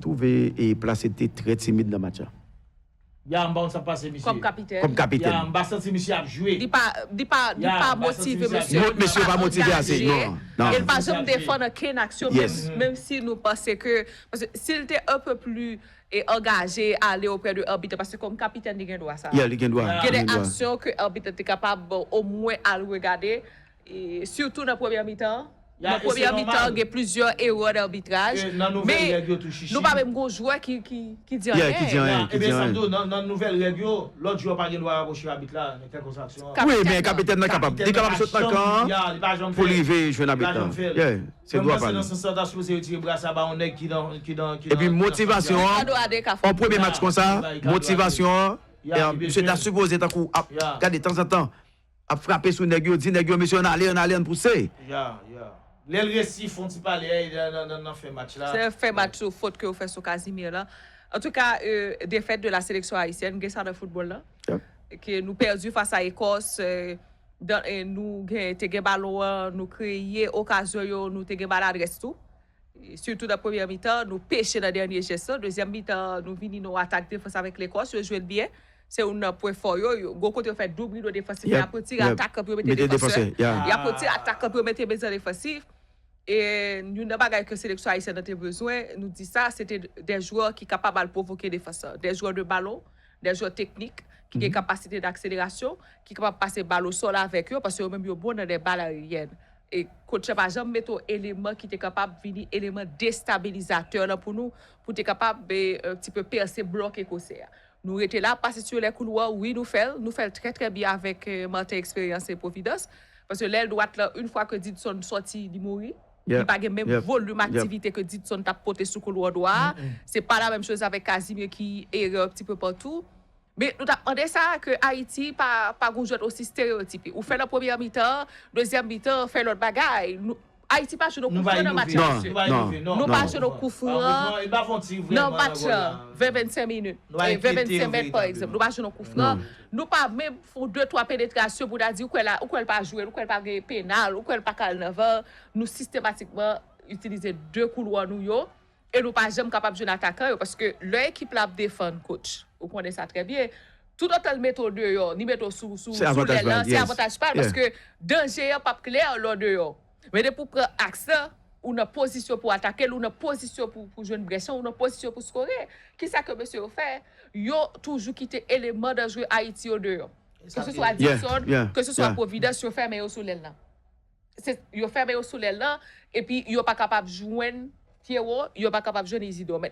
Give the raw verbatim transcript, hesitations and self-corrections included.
twouve e Placide te trè timid nan match la. Ya, m pa konn sa k pase misye. Kòm kapitèn. Kòm kapitèn. Ya, m pa santi misye ap jwe. Li pa, li pa, li pa motive misye. Mesye pa motive ase. Non, non. E l pa janm defann ankenn aksyon, menm si nou panse ke. Paske si l te un peu plus e angaje, ale oprè de arbit la, paske kòm kapitèn, li gen dwa sa. Yeah, li gen dwa. Gen de aksyon ke arbit la te kapab omwen al regade, e sitou nan premyè mitan. Nan premyè mitan, gen plizyè erè dabitraj. Men nou pa menm gon jwè ki, ki, ki di anyen. Ki di anyen. Ebyen, sa m di w, nan nouvèl règ yo, lòt jwè pa gen dwa rapwoche abit la nan kèlkeswa aksyon an. Wi, men kapitèn nan kapab. Li kapab sot nan kan an pou l rive jwenn abit la. Se dwa pa li. Nan sans sa, ta sipoze retire bra sa ba yon nèg ki nan, ki nan, ki nan. Epi motivasyon an, yon premye match konsa, motivasyon an, misye ta sipoze tankou ap gade tanzantan, ap frape sou nèg yo, di nèg yo, mesye, ann ale, ann ale, ann pouse. Ya, ya. Lè l resi fè yon ti pale nan, nan, nan fen match la. Se fen match ou fot ke ou fè sou Casimir la. Antouka, defèt de la seleksyon ayisyèn, gen sa nan foutbòl la. Ke nou pèdi fas a Ekòs, nou gen, te gen balon an, nou kreye okazyon yo, nou te gen maladrès tou. Sitou nan premyè mitan, nou peche nan dènye jès lan. Dezyèm mitan, nou vini nan atak defans avèk Lekòs, yo jwe l byen. Se youn nan pwen fò yo. Yo gwo kote yo fè doub rido defansif, y ap retire atakan pou yo mete defansè. Y ap retire atakan pou yo mete mezan defansif. E youn nan bagay ke seleksyon ayisyèn nan te bezwen, nou di sa, se te de jwè ki kapab al pwovoke defans lan. De jwè de balon, de jwè teknik, ki gen kapasite dakselerasyon, ki kapab pase bal o sòl avèk yo, paske yo menm yo bon nan de bal aeryèn. E kotch la pa janm mete yon eleman ki te kapab vini eleman destabilizatè lan pou nou, pou te kapab, e, un petit peu pèse blòk ekosè a. Nou rete la, pase sur les couloirs, wi, nou fè l, nou fè l trè, trè byen avèk, e, Martin Expérience e Providence. Paske lèl dwat lan, yon fwa ke Didson sòti, li mouri. Li pa gen menm volim aktivite ke Didson t ap pote sou koulwa dwa a. Se pa la menm choz avèk Casimir ki erè un petit peu partout. Men nou t ap mande sa, ke Ayiti pa, pa gon jwèt osi stereyotipe. Ou fè nan premyè mitan, dezyèm mitan, fè lòt bagay. Ayiti pa jwenn yon koufran nan match la, mesye. Nou pa jwenn yon koufran nan match la. Ven, vennsenk minit. Ven, vennsenk mèt, pa egzanp. Nou pa jwenn yon koufran. Nou pa menm fè de, twa penetrasyon pou ta di, ou kwè l pa jwe, ou kwè l pa gen penal, ou kwè l pa ka al nan var. Nou sistematikman itilize de koulwa nou yo. E nou pa janm kapab jwenn atakan yo, paske lè ekip la ap defann, coach, ou konnen sa trè byen, toutotan l mete w deyò, li mete w sou, sou, sou lèl lan, se avantaj pa l, paske danje an p ap klè lè w deyò. Men depi w pran aks lan, ou nan pozisyon pou atake l, ou nan pozisyon pou, pou jwenn brèch lan, ou nan pozisyon pou skore. Kisa ke mesye yo fè? Yo toujou kite eleman danjre Ayiti yo deyò. Keseswa Didson, keseswa Providence, yo fèmen yo sou lèl lan. Se, yo fèmen yo sou lèl lan, epi yo pa kapab jwenn Pierrot, yo pa kapab jwenn Isidore.